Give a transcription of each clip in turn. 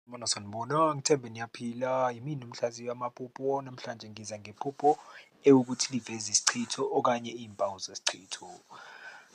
Sanibona, sanibona, ngithembe niyaphila. Yimina umhlaziyi wamaphupho, namhlanje ngiza ngephupho ewukuthi liveze isichitho okanye iy'mpawu zesichitho.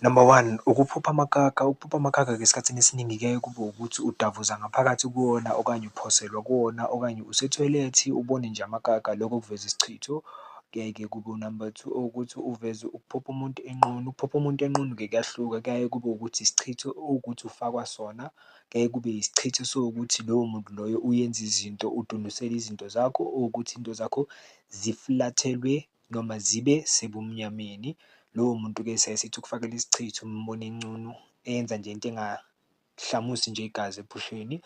Number one, ukuphupha amakaka. Ukuphupha amakaka-ke esikhathini esiningi kuyaye kube ukuthi udavuza ngaphakathi kuwona okanye uphoselwa kuwona, okanye usethoyilethi ubone nje amakaka, lokho kuveza isichitho. Kuyaye-ke kube unamba two, owukuthi uveze ukuphupha umuntu enqunu. Ukuphupha umuntu enqunu-ke kuyahluka, kuyaye kube ukuthi isichitho owukuthi ufakwa sona, kuyaye kube isichitho esiwukuthi loyo muntu loyo uyenza izinto, udunusela izinto zakho, owukuthi into zakho zifulathelwe noma zibe sebumnyameni. Lowo muntu-ke siyaye sithi ukufakela isichitho uma umbona encunu, eyenza nje into engahlamusi nje igazi ephusheni.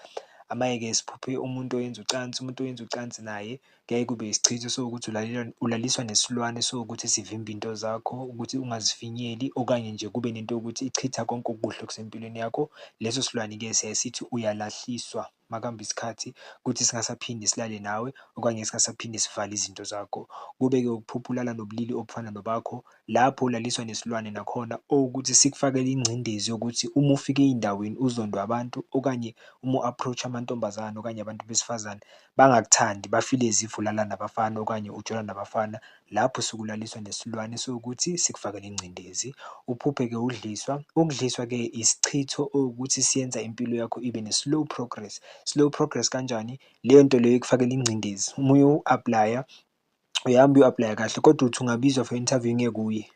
Amanye-ke siphuphe umuntu oyenza ucansi, umuntu oyenza ucansi naye kuyaye kube isichitho esiwukuthi ulaliswa nesilwane esiwukuthi sivimba into zakho ukuthi ungazifinyeli, okanye nje kube nento yokuthi ichitha konke okuhle okusempilweni yakho. Leso silwane-ke siyaye sithi uyalahliswa makuhamba isikhathi kuthi singasaphinde silale nawe, okanye singasaphinde sivale izinto zakho. Kube-ke ukuphupha ulala nobulili obufana nobakho, lapho ulaliswa nesilwane nakhona owukuthi sikufakela ingcindezi yokuthi uma ufika ey'ndaweni uzondwe abantu, okanye uma u-approach-a amantombazane okanye abantu besifazane bangakuthandi, ba-feel-e as if ulala nabafana okanye ujola nabafana. Lapho usuke ulaliswa nesilwane esiwukuthi sikufakela ingcindezi. Uphuphe-ke udliswa, ukudliswa-ke isichitho owukuthi siyenza impilo yakho ibe ne-slow progress. Slow progress kanjani? Leyo nto leyo ikufakela ingcindezi, uma uyo-aplaya, uyahamba uyo-aplaya kahle kodwa uthi ungabizwa for i-interview ngeke uye,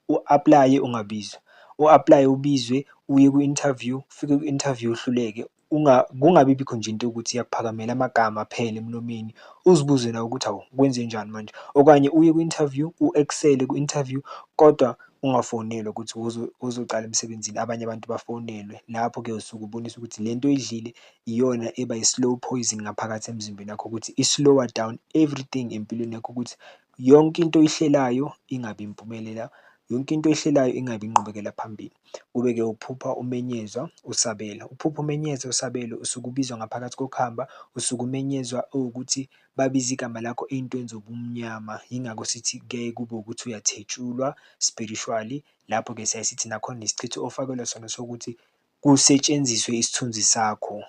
u-aplaye ungabizwa, u-aplaye ubizwe, uye kwi-interview, ufike kwi-interview uhluleke, kungabi bikho nje into yokuthi iyakuphakamela amagama aphele emlomeni, uzibuze nawe ukuthi hawu kwenzenjani manje? Okanye uye kwi-interview u-excel-e kwi-interview kodwa ungafonelwa ukuthi uzocala emsebenzini, abanye abantu bafonelwe. Lapho-ke usuke ubonisa ukuthi lento oyidlile iyona eba i-slow poison ngaphakathi emzimbeni wakho ukuthi i-slow-a down everything empilweni yakho ukuthi yonke into oyihlelayo ingabi impumelela, yonke into oyihlelayo ingabi inqubekela phambili. Kube-ke ukuphupha umenyezwa usabela, uphupha umenyezwa usabela usuke ubizwa ngaphakathi kokuhamba, usuke umenyezwa owukuthi babiza igama lakho ey'ntweni zobumnyama, yingakho sithi kuyaye kube ukuthi uyathetshulwa spiritually. Lapho-ke siyaye sithi nakhona isichitho ofakelwa sona sokuthi kusetshenziswe isithunzi sakho.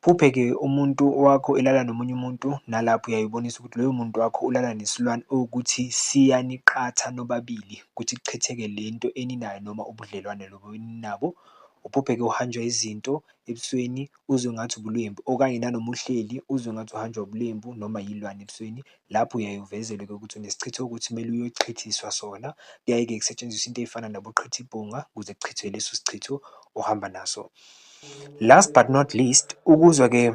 Uphuphe-ke umuntu wakho elala nomunye umuntu, nalapho uyaye ubonise ukuthi loyo muntu wakho ulala nesilwane owukuthi siyaniqatha nobabili ukuthi kuchitheke lento eninayo noma ubudlelwane lobu eninabo. Uphuphe-ke uhanjwa izinto ebusweni uzwe ngathi ubulembu okanye nanoma uhleli uzwe ngathi uhanjwa ubulembu noma yilwane ebusweni, lapho uyaye uvezelwe-ke ukuthi unesichitho ukuthi kumele uyochithiswa sona. Kuyaye-ke kusetshenziswe into ey'fana naboqhithibhunga ukuze kuchithwe leso sichitho ohamba naso. Last but not least, ukuzwa-ke.